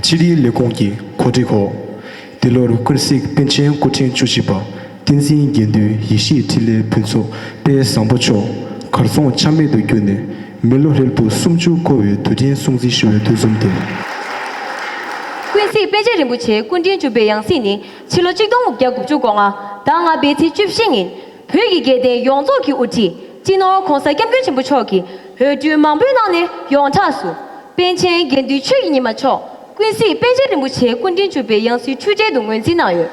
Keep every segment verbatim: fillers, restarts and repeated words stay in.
ཕྱི་དྲིལ་ལས་ཁུངས་ཀྱི་གོ་སྒྲིག་འོག་འདི་ལོར་ཀུན་གཟིགས་པཎ་ཆེན་སྐུ་ཕྲེང་བཅུ་བཞི་པ་བསྟན་འཛིན་དགེ་འདུན་ཡེ་ཤེས་འཕྲིན་ལས་ཕུན་ཚོགས་དཔལ་བཟང་པོ་མཆོག་གར་སོང་ཆ་མེད་དུ་གྱུར་ནས་མི་ལོ་ཧྲིལ་པོ་སུམ་ཅུ་འཁོར་བའི་དུས་དྲན་སྲུང་བརྩི་ཞུ་བའི་དུས་གསུམ་སྟེ། ཀུན་གཟིགས་པཎ་ཆེན་རིན་པོ་ཆེ་སྐུ་ཕྲེང་བཅུ་པའི་ཡང་སྲིད་ནི་ཕྱི་ལོ་ཆིག་སྟོང་དགུ་བརྒྱ་དགུ་བཅུ་གོ་ལྔ་ཟླ་ལྔ་པའི་ཚེས་བཅུ་བཞི་ཉིན། བོད་ཀྱི་དགེ་ལྡན་ཡོངས་རྫོགས་ཀྱི་དབུ་ཁྲིད་སྤྱི་ནོར་༧གོང་ས་༧སྐྱབས་མགོན་ཆེན་པོ་མཆོག་གིས་འོས་སྤྲུལ་མང་པོའི་ནང་ནས་ཡོངས་གྲགས་སུ་པཎ་ཆེན་དགེ་འདུན་ཆོས་ཀྱི་ཉི་མ་མཆོག་ཀུན་གཟིགས་པཎ་ཆེན་རིན་པོ་ཆེ་སྐུ་ཕྲེང་བཅུ་པའི་ཡང་སྲིད་འཁྲུལ་བྲལ་དུ་ངོས་འཛིན་གནང་ཡོད།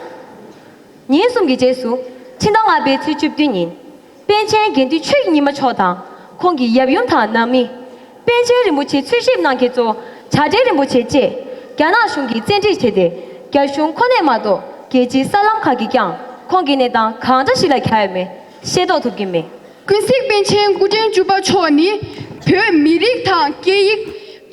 ཉིན་གསུམ་གྱི་རྗེས་སུ། ཕྱི་ཟླ་ལྔ་པའི་ཚེས་བཅུ་བདུན་ཉིན། པཎ་ཆེན་དགེ་འདུན་ཆོས་ཀྱི་ཉི་མ་མཆོག་དང་ཁོང་གི་ཡབ་ཡུམ་དང་ནང་མི། པཎ་ཆེན་རིན་པོ་ཆེ་འཚོལ་ཞིབ་གནང་མཁན་ཚོ་བྱ་བྲལ་རིན་པོ་ཆེ་བཅས་རྒྱ་ནག་གཞུང་གིས་བཙན་ཁྲིད་བྱས་ཏེ། རྒྱ་གཞུང་ཁོ་ནས་མ་གཏོགས་རྒྱལ་སྤྱིའི་གསར་ལམ་ཁག་གིས་ཀྱང་ཁོང་གི་གནས་སྟངས་གང་འདྲ་ཞིག་ལ་གྱར་ཡོད་མེད་ཤེས་རྟོགས་ཐུབ་ཀྱི་མེད། ཀུན་གཟིགས་པཎ་ཆེན་སྐུ་ཕྲེང་བཅུ་པ་མཆོག་ནི་བོད་མི་རིགས་དང་སྐད་ཡིག་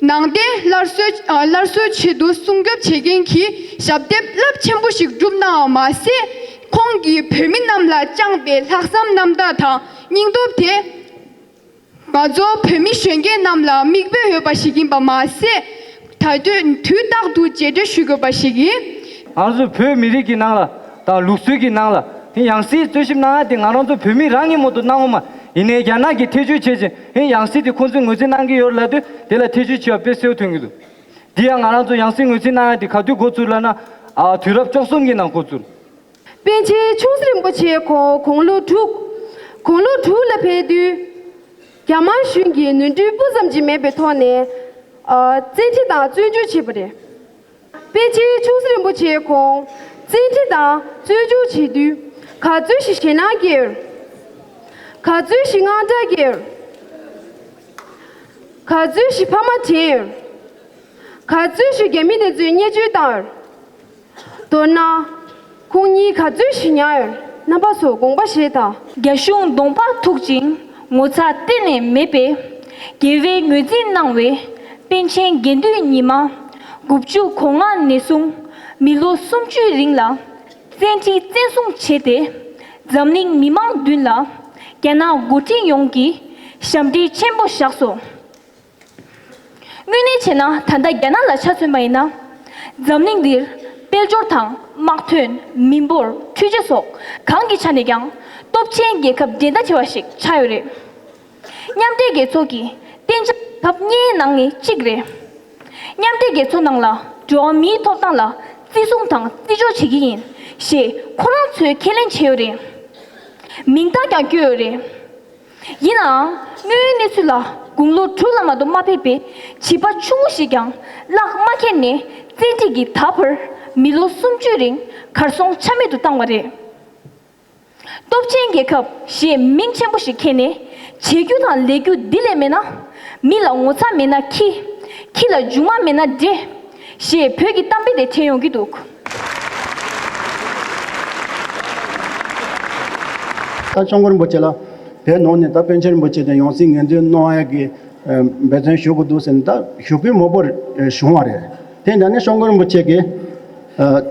ནང་བསྟན་སླར་གསོའི་ཨ་སླར་གསོ་ཆེད་དུ་སྲུང་སྐྱོབ་བྱེད་མཁན་གྱི་ཞབས་འདེགས་རླབས་ཆེན་པོ་ཞིག་བསྒྲུབས་གནང་བ་མ་ཟད། ཁོང་གིས་བོད་མི་རྣམས་ལ་བཅངས་པའི་ལྷག་བསམ་རྣམ་དག་དང་སྙིང་སྟོབས་དེ། ང་ཚོ་བོད་མི་གཞོན་སྐྱེས་རྣམས་ལ་མིག་དཔེ་ཡོད་པ་ཞིག་ཡིན་པ་མ་ཟད། ད་དུས་དུས་རྟག་ཏུ་རྗེས་དྲན་ཞུ་དགོས་པ་ཞིག་ཡིན། ང་ཚོ་བོད་མི་རིགས་ཀྱི་ནང་ལ་དང་ལུགས་སྲོལ་གྱི་ནང་ལ་དེ་ཡང་སྲིད་རྩོད་ཞིབ་གནང་ཡ་དེ་ང་རང་ཚོ་བོད་མི་རང་གི་མོ་དུ་གནང་འོང་མ་ཡིན་ནའི་རྒྱ་ནག་གིས་ཐེ་བྱུས་བྱེད་ཅིང་ཧིན་ཡང་སྲིད་དེ་ཁོང་ཚོས་ངོས་འཛིན་གནང་གི་ཡོད་ལབ་དུས་དེ་ལ་ཐེ་བྱུས་བྱེད་པ་དཔེ་གསལ་པོ་ཐོན་གྱི་འདུག་འདི་ཡང་ང་རང་ཚོ་ཡང་སྲིད་ངོས་འཛིན་གནང་ཡ་དེ་ག་དུས་འགོ་ཚུགས་ལབ་ན། ཨ་དུས་རབས་བཅུ་གསུམ་གྱི་ནང་འགོ་ཚུགས། པཎ་ཆེན་ཆུང་སྲིད་རིན་པོ་ཆེ་ཁོང་དགུང་ལོ་དྲུག་དགུང་ལོ་དྲུག་ལ་ཕེབས་དུས། རྒྱ་དམར་གཞུང་གིས་ནོར་འཁྲུལ་སྤུ་ཙམ་ཅིག་མེད་པའི་ཐོག་ནས། ཨ་བཙན་ཁྲིད་དང་བཙོན་འཇུག་བྱས་པ་རེད། པཎ་ཆེན་ཆུང་སྲིད་རིན་པོ་ཆེ་ཁོང་བཙན་ཁྲིད་དང་བཙོན་འཇུག་བྱེད་དུས་ག་ཚོད་ཞིག་ཞེད་སྣང་སྐྱེས། ག་ཚོད་ཞིག་དངངས་སྐྲག་སྐྱེས། ག་ཚོད་ཞིག་ཕ་མ་དྲན། ག་ཚོད་ཞིག་རྒྱ་མི་དེ་ཚོས་བརྙས་བཅོས་བཏང་། མདོར་ན། ཁོང་གཉིས་ག་ཚོད་ཞིག་ཉར། རྣམ་པ་ཚོ་དགོངས་པ་བཞེས་དང་། རྒྱ་གཞུང་གདོང་པ་ཐུག་ཅིང་ངོ་ཚ་གཏན་ནས་མེད་པས། རྒྱལ་བས་ངོས་འཛིན་གནང་བའི་པཎ་ཆེན་དགེ་འདུན་ཉི་མ། དགུ་བཅུ་གོ་ལྔ་ནས་བཟུང་མི་ལོ་སུམ་ཅུའི་རིང་ལ་བཙན་ཁྲིད་བཙན་བཟུང་བྱས་ཏེ། འཛམ་གླིང་མི་མང་མདུན་ལ་རྒྱ་ནག་འགོ་ཁྲིད་ཡོངས་ཀྱིས་ཞབས་འདྲེན་ཆེན་པོ་བཞག་སོ། དངོས་གནས་བྱས་ན་ད་ལྟ་རྒྱ་ནག་ལ་ཆ་མཚོན་པ་ཡིན་ན། འཛམ་གླིང་འདིར་དཔལ་འབྱོར་དང་དམག་དོན། མི་འབོར། འཕྲུལ་ཆས་སོགས་གང་གི་ཆ་ནས་ཀྱང་སྟོབས་ཆེན་རྒྱལ་ཁབ་འགྲན་ཟླ་ཆེ་བ་ཞིག་ཆགས་ཡོད་རེད། མཉམ་འབྲེལ་རྒྱལ་ཚོགས་ཀྱི་གཏན་འཇགས་རྒྱལ་ཁབ་ལྔའི་ནང་ནས་གཅིག་རེད། མཉམ་འབྲེལ་རྒྱལ་ཚོགས་ནང་ལ་འགྲོ་བ་མིའི་ཐོབ་ཐང་ལ་བརྩི་སྲུང་དང་བརྩི་འཇོག་བྱེད་ཀྱི་ཡིན་ཞེས་ཁོ་རང་ཚོས་ཁས་ལེན་བྱས་ཡོད་རེད། མིང་རྟགས་ཀྱང་བཀོད་ཡོད་རེད། ཡིན་ནའང་། དངོས་ཡོད་གནས་ཚུལ་ལ་དགུང་ལོ་དྲུག་ལ་མ་གཏོགས་མ་ཕེབས་པའི་བྱིས་པ་ཆུང་ངུ་ཞིག་ཀྱང་གླགས་མ་ཁེལ་ནས་བཙན་ཁྲིད་ཀྱིས་ད་བར་མི་ལོ་སུམ་ཅུའི་རིང་གར་སོང་ཆ་མེད་དུ་བཏང་བ་རེད། སྟོབས་ཆེན་རྒྱལ་ཁབ་ཞེས་མིང་ཆེན་པོ་ཞིག་ཁྱེར་ནས་བྱེད་རྒྱུ་དང་ལས་རྒྱུ་འདི་ལས་མེད་ན། མི་ལ་ངོ་ཚ་མེད་ན་ཁྱི། ཁྱི་ལ་རྒྱུ་མ་མེད་ན་འདྲེ། ཞེས་བོད་ཀྱི་གཏམ་དཔེ་དེ་དྲན་ཡོང་གི་འདུག་ད་སྐྱབས་མགོན་རིན་པོ་ཆེ་ལ་བོད་ནང་ནས་ད་པཎ་ཆེན་རིན་པོ་ཆེ་དང་ཡང་སྲིད་ངོས་འཛིན་གནང་ཡག་གི་འབད་བརྩོན་ཞུ་དགོས་འདུག་ཟེར་ནས་ད་ཞུ་སྐུལ་མང་པོ་བྱུང་བ་རེད། དེ་འདྲ་ནས་སྐྱབས་མགོན་རིན་པོ་ཆེ་གིས་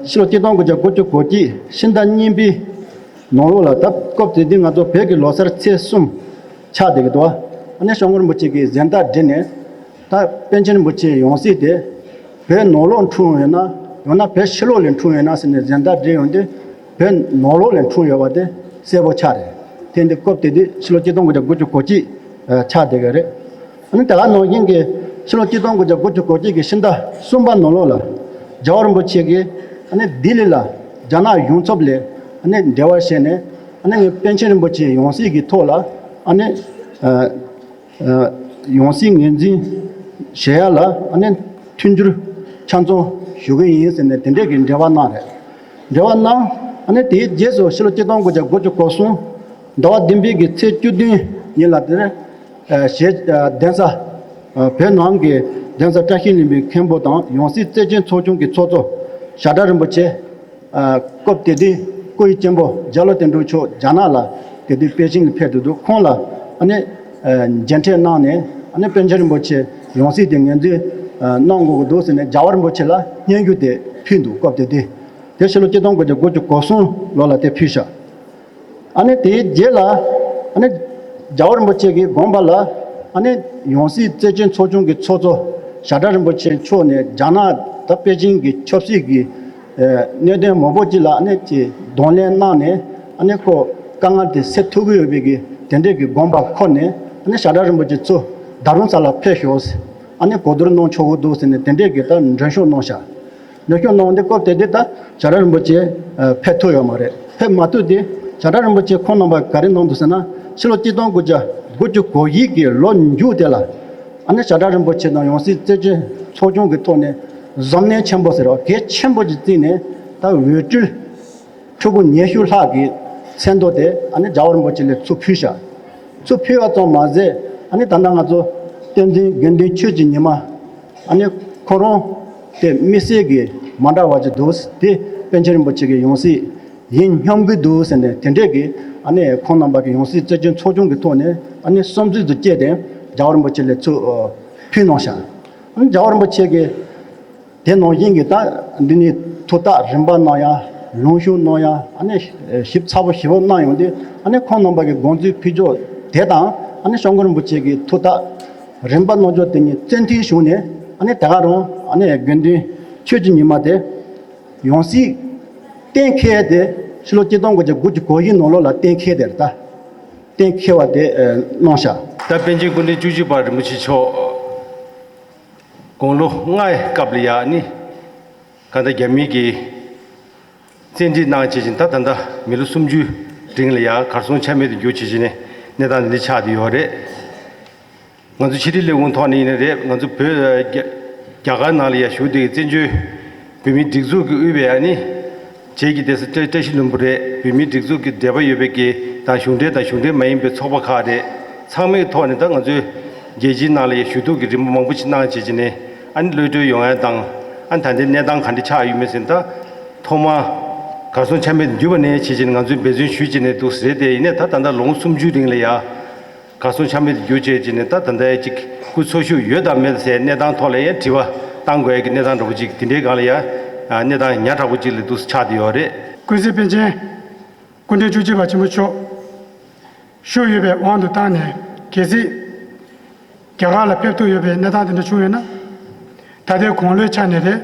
ཕྱི་ལོ་ཆིག་སྟོང་དགུ་བརྒྱ་དགུ་བཅུ་གོ་གཅིག་ཕྱི་ཟླ་གཉིས་པའི་ནང་ལོགས་ལ་ད་སྐབས་དེ་དུས་ང་ཚོ་བོད་ཀྱི་ལོ་གསར་ཚེས་གསུམ་ཆགས་བསྡད་ཀྱི་འདུག་ཨ་ནི་སྐྱབས་མགོན་རིན་པོ་ཆེ་གིས་གཟེངས་རྟགས་བསྒྲིགས་ནས། ད་པཎ་ཆེན་རིན་པོ་ཆེའི་ཡང་སྲིད་དེ་བོད་ནང་ལོགས་འཁྲུངས་ཡོད་ན། ཡང་ན་བོད་ཕྱི་ལོགས་ལ་འཁྲུངས་ཡོད་ན་ཟེར་ནས་གཟེངས་རྟགས་བསྒྲིགས་ཡོང་དུས། བོད་ནང་ལོགས་ལ་འཁྲུངས་ཡོད་པ་དེ་གསལ་པོ་ཆགས་རེད། དེ་འདི་སྐབས་དེ་དུས་ཕྱི་ལོ་ཆིག་སྟོང་དགུ་བརྒྱ་དགུ་བཅུ་གོ་གཅིག་ཆགས་བསྡད་ཀྱི་རེད། ཨ་ནི་དེ་ག་ནང་བཞིན་གྱི་ཕྱི་ལོ་ཆིག་སྟོང་དགུ་བརྒྱ་དགུ་བཅུ་གོ་གཅིག་གི་ཕྱི་ཟླ་གསུམ་པ་ནང་ལོགས་ལ་རྒྱལ་བ་རིན་པོ་ཆེ་གིས་ཨ་ནི་ལྡི་ལི་ལ་རྒྱ་ནག་གཞུང་ཚབ་ལ་ཨ་ནི་འབྲེལ་བ་བྱས་ནས། ཨ་ནི་ངས་པཎ་ཆེན་རིན་པོ་ཆེའི་ཡང་སྲིད་ཀྱི་ཐོག་ལ་ཨ་ནི། ཡང་སྲིད་ངོས་འཛིན་བྱེད་ཡ་ལ་ཨ་ནི་མཐུན་འགྱུར་ཆ་ཚང་ཞུ་གི་ཡིན་ཟེར་ནས་དེ་འདྲས་ཀྱི་འབྲེལ་བ་གནང་རེད། འབྲེལ་བ་གནང་། ཨ་ནི་དེའི་རྗེས་སུ་ཕྱི་ལོ་ཆིག་སྟོང་དགུ་བརྒྱ་དགུ་བཅུ་གོ་གསུམ་ཟླ་བ་བདུན་པའི་གི་ཚེས་བཅུ་བདུན་ཉིན་ལ་དེར་གཞས་གདན་ས་བོད་ནང་གི་གདན་ས་བཀྲ་ཤིས་ལྷུན་པོའི་མཁན་པོ་དང་ཡང་སྲིད་བཙན་བྱོལ་ཚོགས་ཆུང་གི་ཚོགས་གཙོ་ཞྭ་སྒྲ་རིན་པོ་ཆེ། སྐབས་དེ་དུས་སྐུ་ཡི་གཅེན་པོ་རྒྱ་ལོ་དོན་གྲུབ་མཆོག་རྒྱ་ནག་ལ་དེ་དུས་པེ་ཅིང་ལ་ཕེབས་འདུག་ཁོང་ལ་ཨ་ནི་མཇལ་འཕྲད་གནང་ནས། ཨ་ནི་པཎ་ཆེན་རིན་པོ་ཆེ་ཡང་སྲིད་དེ་ངོས་འཛིན་གནང་དགོས་ཀྱི་འདུག་ཟེར་ནས་རྒྱལ་བ་རིན་པོ་ཆེ་ལ་སྙན་ཞུ་དེ་ཕུལ་འདུག་སྐབས་དེ་དུས་དེ་ཕྱི་ལོ་ཆིག་སྟོང་དགུ་བརྒྱ་དགུ་བཅུ་གོ་གསུམ་ལོ་ལ་དེ་ཕུལ་ཤག་ཨ་ནི་དེའི་རྗེས་ལ་ཨ་ནི་རྒྱལ་བ་རིན་པོ་ཆེ་གི་དགོངས་པ་ལ་ཨ་ནི་ཡང་སྲིད་བཙན་བྱོལ་ཚོགས་ཆུང་གི་ཚོགས་གཙོ་ ཞབས་དྲུང་རིན་པོ་ཆེ་མཆོག་ནས་རྒྱ་ནག་དང་པེ་ཅིང་གི་ཆབ་སྲིད་ཀྱི་ཨ་གནད་དོན་མང་པོ་ཅིག་ལ་ཨ་ནི་ཅིག་གདོང་ལེན་གནང་ནས་ཨ་ནི་ཁོ་དཀའ་ངལ་དེ་སེལ་ཐུབ་ཀྱི་ཡོད་པའི་གི་དེ་འདྲའི་གི་དགོངས་པ་འཁོར་ནས་ཨ་ནི་ཞབས་དྲུང་རིན་པོ་ཆེ་ཚུར་རྡ་རམ་ས་ལ་ཕེབས་ཤོག་ཟེར། ཨ་ནི་གོ་བསྡུར་གནང་ཆོག་གི་འདུག་ཟེར་ནས་དེ་འདྲའི་གི་ད་མགྲོན་ཤོག་གནང་ཤག་མགྲོན་ཤོག་གནང་དེ་སྐབས་དེ་དུས་ད་ཞབས་དྲུང་རིན་པོ་ཆེ་ཨ་ཕེབས་ཐུབ་ཡོད་མ་རེད། ཕེབས་མ་ཐུབ་དེ་ཞབས་དྲུང་རིན་པོ་ཆེ་ཁོང་རྣམ་པ་ག་རེ་གནང་འདུག་ཟེར་ན། ཕྱི་ལོ་གཅིག་སྟོང་དགུ་བརྒྱ་དགུ་བཅུ་གོ་བཞི་གི་ལོ་མཇུག་དེ་ལ་ཨ་ནི་ཞབས་དྲུང་རིན་པོ་ཆེ་དང་ཡང་སྲིད་རྩེ་ཆེན་ཚོགས་ཆུང་གི་ཐོག་ནས་གཟབ་ནན་ཆེན་པོ་ཟེར་བ་གལ་ཆེན་པོ་ཅིག་བརྩིས་ནས་ད་འོས་སྤྲུལ་ཕྲུ་གུ་ཉི་ཤུ་ལྷག་གི་མཚན་ཐོ་དེ་ཨ་ནི་རྒྱལ་བ་རིན་པོ་ཆེ་ལ་ཚུར་ཕུལ་ཤག་ཚུར་ཕུལ་བ་ཙམ་མ་ཟད་ཨ་ནི་ད་ལྟ་ང་ཚོ་བསྟན་འཛིན་དགེ་འདུན་ཆོས་ཀྱི་ཉི་མ་ཨ་ནི་ཁོ་རང་དེ་དམིགས་བསལ་གྱི་མ་འདྲ་བ་ཅིག་འདུག་དེ་པཎ་ཆེན་རིན་པོ་ཆེ་གི་ཡང་སྲིད་ཡིན་སྙམ་གྱི་འདུག་ཟེར་ནས་དེ་འདྲས་ཀྱི་ཨ་ནི་ཁོང་རྣམ་པ་གི་ཡང་སྲིད་རྩེ་ཆེན་ཚོགས་ཆུང་གི་ཐོག་ནས་ཨ་ནི་བསམ་ཚུལ་དུ་བསྐྱེད་དེ་རྒྱལ་བ་རིན་པོ་ཆེ་ལ་ཚུར་ཕུལ་གནང་ཤག་ཨ་ནི་རྒྱལ་བ་རིན་པོ་ཆེ་གི་དེ་ནང་བཞིན་གྱི་ད་འདི་ནས་ཐུགས་ཐག་རིམ་པ་གནང་ཡ་ལུང་ཤུགས་གནང་ཡ་ཨ་ནི་ཞིབ་ཚགས་པོ་ཞིབ་པོ་གནང་ཡོང་དུས་ཨ་ནི་ཁོང་རྣམ་པ་གི་དགོངས་ཚུལ་ཕུལ་ཕྱོགས་དེ་དང་ཨ་ནི་སྐྱབས་མགོན་རིན་པོ་ཆེ་གི་ཐུགས་ཐག་རིམ་པ་གནང་ཕྱོགས་དེ་གཉིས་བཙན་ཐབས་བྱུང་ནས་ཨ་ནི་ད་ག་རང་ཨ་ནི་དགེ་འདུན་ཆོས་ཀྱི་ཉི་མ་དེ་ཡང་སྲིད་གཏན་འཁེལ་དེ་ཕྱི་ལོ་གཅིག་སྟོང་དགུ་བརྒྱ་དགུ་བཅུ་གོ་བཞི་ནང་ལོགས་ལ་གཏན་འཁེལ་དེ་རེད། ད་གཏན་འཁེལ་བ་དེ་གནང་ཤག་ད་པཎ་ཆེན་སྐུ་ཕྲེང་བཅུ་གཅིག་པ་རིན་པོ་ཆེ་མཆོག་དགུང་ལོ་ལྔའི་སྐབས་ལ་ཡ་ནི་གང་ལྟར་རྒྱ་མི་གིས་བཙན་ཁྲིད་གནང་བྱས་ཤིང་ད་ད་ལྟ་མི་ལོ་སུམ་ཅུའི་རིང་ལ་ཡ་གར་སོང་ཆ་མེད་དུ་གྱུར་བྱས་ཤིང་ནས་གནས་སྟངས་འདི་འདྲ་ཆགས་བསྡད་ཡོད་རེད། ང་ཚོ་ཕྱི་དྲིལ་ལས་ཁུངས་ཐོག་ནས་ཡིན་ན་རེད། ང་ཚོ་བོད་རྒྱ་རྒྱ་གར་ནང་ལ་ཡ་བཞུགས་བསྡད་ཀྱི་བཙན་བྱོལ་བོད་མིའི་སྒྲིག་འཛུགས་ཀྱི་དབུས་པའི་ཨ་ནི་རྗེས་ཀྱི་སྡེ་སྲིད་བཀྲ་བཀྲ་ཤིས་ལྷུན་པོ་རེད། བོད་མིའི་སྒྲིག་འཛུགས་ཀྱི་འབྲེལ་བ་ཡོད་པའི་གི་དང་གཞུང་འབྲེལ་དང་གཞུང་འབྲེལ་མ་ཡིན་པའི་ཚོགས་པ་ཁག་རེད། ཚང་མའི་ཐོག་ནས་ད་ང་ཚོའི་རྒྱལ་སྤྱིའི་ནང་ལ་ཡ་ཞུ་གཏུག་གི་རིམ་པ་མང་པོ་ཞིག་གནང་བྱས་བྱས་ནས་ཨ་ནི་གློད་གྲོལ་ཡོང་ཡ་དང་ཨ་ནི་ད་ལྟའི་གནས་སྟངས་ག་འདྲ་ཆགས་ཡོད་མེད་ཟེར་ན། ད་ཐོག་མ་གར་སོང་ཆ་མེད་དུ་གྱུར་པ་ནས་བྱས་བྱས་ནས་ང་ཚོས་འབད་བརྩོན་ཞུས་བྱས་ནས་འདུག་ཟེར་དེ་ཡིན་ནའི་ད་ད་ལྟ་ལོ་ངོ་སུམ་ཅུའི་རིང་ལ་ཡ་གར་སོང་ཆ་མེད་དུ་གྱུར་བྱས་བྱས་ནས་ད་ད་ལྟ་ཡ་གཅིག་སྐུ་འཚོ་བཞུགས་ཡོད་དམ་མེད་ཟེར་གནས་སྟངས་ཐོག་ལ་ཡ་དྲི་བ་བཏང་དགོས་ཡ་གི་གནས་སྟངས་འདྲ་པོ་ཅིག་དེ་འདྲའི་སྒང་ལ་ཡ་གནས་སྟངས་ཉག་ཕྲ་པོ་ཅིག་ལ་འདུག་ཆགས་བསྡད་ཡོད་རེད། ཀུན་གཟིགས་པཎ་ཆེན་སྐུ་ཕྲེང་བཅུ་གཅིག་པ་ཆེན་པོ་མཆོག་བཞུགས་ཡོད་པའི་དབང་དུ་བཏང་ནས་གལ་སྲིད་རྒྱ་གར་ལ་ཕེབས་ཐུབ་ཡོད་པའི་གནས་སྟངས་དེ་འདྲ་བྱུང་ཡོད་ན་ད་ལྟའི་དགུང་ལོའི་ཆ་ནས་རེད།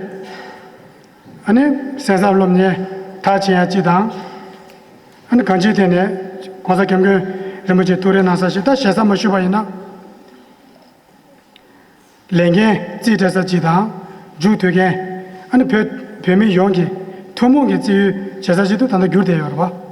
ཨ་ནི་གསན་བསམ་སློབ་གཉེར་མཐར་ཕྱིན་ཡ་གཅིག་དང་། ཨ་ནི་གང་ཅིའི་ཐད་ནས་༸གོང་ས་༸སྐྱབས་མགོན་རིན་པོ་ཆེ་ཐུགས་རེ་གནང་ས་ཞིག་ད་ཞེ་ས་མ་ཞུས་པ་ཡིན་ན། ལས་འགན་རྩིས་སྤྲད་ས་གཅིག་དང་མཇུག་མཐུད་མཁན་ཨ་ནི་བོད་བོད་མི་ཡོངས་ཀྱི་ཐུན་མོང་གི་བརྩི་ཡུལ་བྱེད་ས་ཞིག་ཏུ་ད་ལྟ་གྱུར་བསྡད་ཡོད་རེད་པ།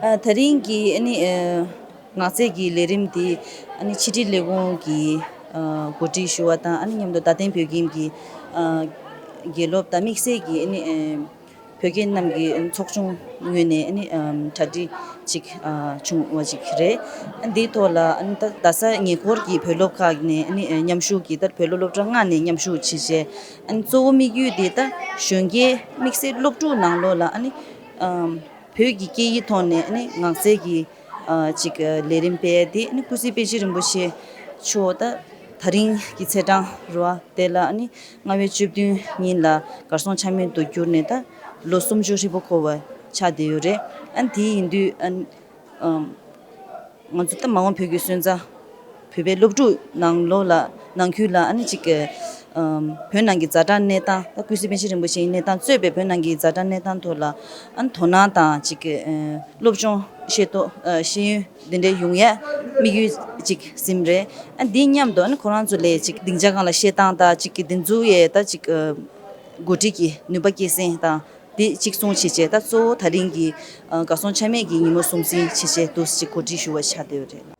ཨ། ད་རིང་གི་ཨ་ནི་ཨ། ངག་རྩིས་ཀྱི་ལས་རིམ་འདི་ཨ་ནི་ཕྱི་དྲིལ་ལས་ཁུངས་ཀྱིས་ཨ། གོ་སྒྲིག་ཞུ་བ་དང་ཨ་ནི་མཉམ་དུ་རྡ་སྟེང་བོད་ཁྱིམ་གྱི་ཨ། དགེ་སློབ་དང་དམིགས་བསལ་གྱི་ཨ་ནི་ཨ། བོད་སྐད་རྣམས་ཀྱི་ཚོགས་ཆུང་ངོས་ནས་ཨ་ནི་ཨ། གྲ་སྒྲིག་ཅིག་ཨ། བྱུང་བ་ཅིག་རེད། ཨ། འདིའི་ཐོག་ལ་ཨ་ནི་ད་རྡ་ས་ཉེ་འཁོར་གྱི་བོད་སློབ་ཁག་ནས་ཨ་ནི་ཨ། མཉམ་ཞུགས་ཀྱིས་ད་བོད་སློབ་སློབ་གྲྭ་ལྔ་ནས་མཉམ་ཞུགས་བྱས་བྱས། ཨ་ནི་གཙོ་བོ་དམིགས་ཡུལ་དེ་ད་གཞོན་སྐྱེས་དམིགས་བསལ་སློབ་ཕྲུག་ནང་ལོགས་ལ་ཨ་ནི་ཨ། བོད་ཀྱི་སྐད་ཡིག་ཐོག་ནས་ཨ་ནི་ངག་རྩིས་ཀྱི་ཨ། ཅིག་ཨ། ལས་རིམ་སྤེལ་ཏེ་ཨ་ནི་ཀུན་གཟིགས་པཎ་ཆེན་རིན་པོ་ཆེ་མཆོག་ད་ད་རིང་གི་ཚེས་གྲངས་རེད་པ། དེ་ལ་ཨ་ནི་ལྔ་པའི་བཅུ་བདུན་ཉིན་ལ་གར་སོང་ཆ་མེད་དུ་གྱུར་ནས་ད་ལོ་སུམ་ཅུ་ཧྲིལ་པོ་འཁོར་བ་ཆགས་བསྡད་ཡོད་རེད། ཨ་ནི་དེ་ཡིན་དུས་ཨ། ཨམ། ང་ཚོ་ད་མ་འོངས་བོད་ཀྱི་སོན་རྩ་བོད་པའི་སློབ་ཕྲུག་ནང་ལོགས་ལ་ནང་ཁུལ་ལ་ཨ་ནི་ཅིག་ཨམ། བོད་ནང་གི་ཛ་དྲག་གནས་སྟངས་ད་ཀུན་གཟིགས་པཎ་ཆེན་རིན་པོ་ཆེའི་གནས་སྟངས་གཙོས་པའི་བོད་ནང་གི་ཛ་དྲག་གནས་སྟངས་ཐོག་ལ་ཨ་ནི་དོ་སྣང་དང་ཅིག་ཨ། སློབ་སྦྱོང་ཤེས་རྟོགས་ཨ། ཤེས་ཡོན་འདི་འདྲའི་ཡོང་ཡ་དམིགས་ཡུལ་ཅིག་ཟིན་རེད། ཨ། འདི་མཉམ་དུ་ཨ་ནི་ཁོ་རང་ཚོ་ལ་ཅིག་སྡིངས་ཆ་སྒང་ལ་བཤད་སྟངས་དང་ཅིག་གི་འདི་ཚོ་ཡས་ད་ཅིག་ཨ། འགོ་ཁྲིད་ཀྱི་ནུས་པ་སྐྱེད་སྲིང་དང་དེ་གཅིག་མཚུངས་བྱས་བྱས་ད་གཙོ་བོ་ད་རིང་གི་ཨ། གར་སོང་ཆ་མེད་ཀྱི་ཉིན་མོ་སྲུང་བརྩི་བྱས་བྱས་འདུག་ཅིག་གོ་སྒྲིག་ཞུ་བ་ཆགས་བསྡད་ཡོད་རེད།